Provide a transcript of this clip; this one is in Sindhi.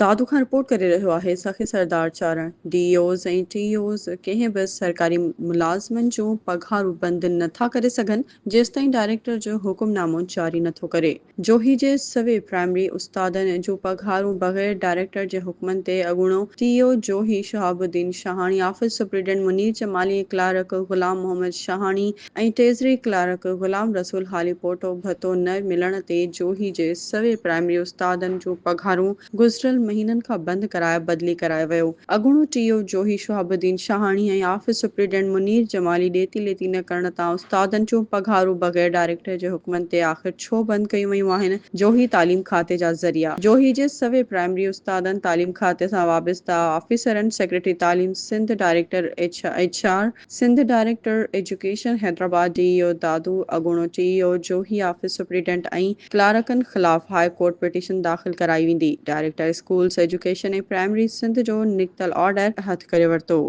دادو کان رپورٽ ڪري رهيو آهي Sakhi Sardar Charan, D Os ۽ T Os ڪنهن به سرڪاري ملازمن جون پگهارون بند نٿا ڪري سگهن جيستائين ڊائريڪٽر جو حڪم نامو جاري نٿو ڪري. جوهي جي سوين پرائمري استادن جون پگهارون بغير ڊائريڪٽر جي حڪمن تي اڳوڻو T O Johi Shahab Uddin Shahani, office superintendent Munir Jamali ۽ clerk Ghulam Muhammad Shahani ۽ treasury clerk Ghulam Rasool Halepoto ڀتو نه ملڻ تي جوهي جي سوين پرائمري استادن جون پگهارون گذريل مهينن کان بند ڪرائي بدلي ڪرايو ويو. اڳوڻو T O Johi Shahab Uddin Shahani ۽ office superintendent Munir Jamali ڏيتي ليتي نه ڪرڻ تان استادن جون پگهارون بغير ڊائريڪٽر جي حڪمن تي آخر ڇو بند ڪيون ويون آهن؟ جوهي تعليم کاتي جا ذريعا جوهي جي سوين پرائمري استادن، تعليم کاتي سان وابسته آفيسرن، سيڪريٽري تعليم Sindh, director H R, Sindh director education Hyderabad, D E O Dadu, اڳوڻو T E O Johi office superintendent ۽ ڪلارڪن خلاف هاء ڪورٽ پٽيشن داخل ڪرائي ويندي، director schools education ۽ primary Sindh جو نڪتل آرڊر هٿ ڪري ورتو.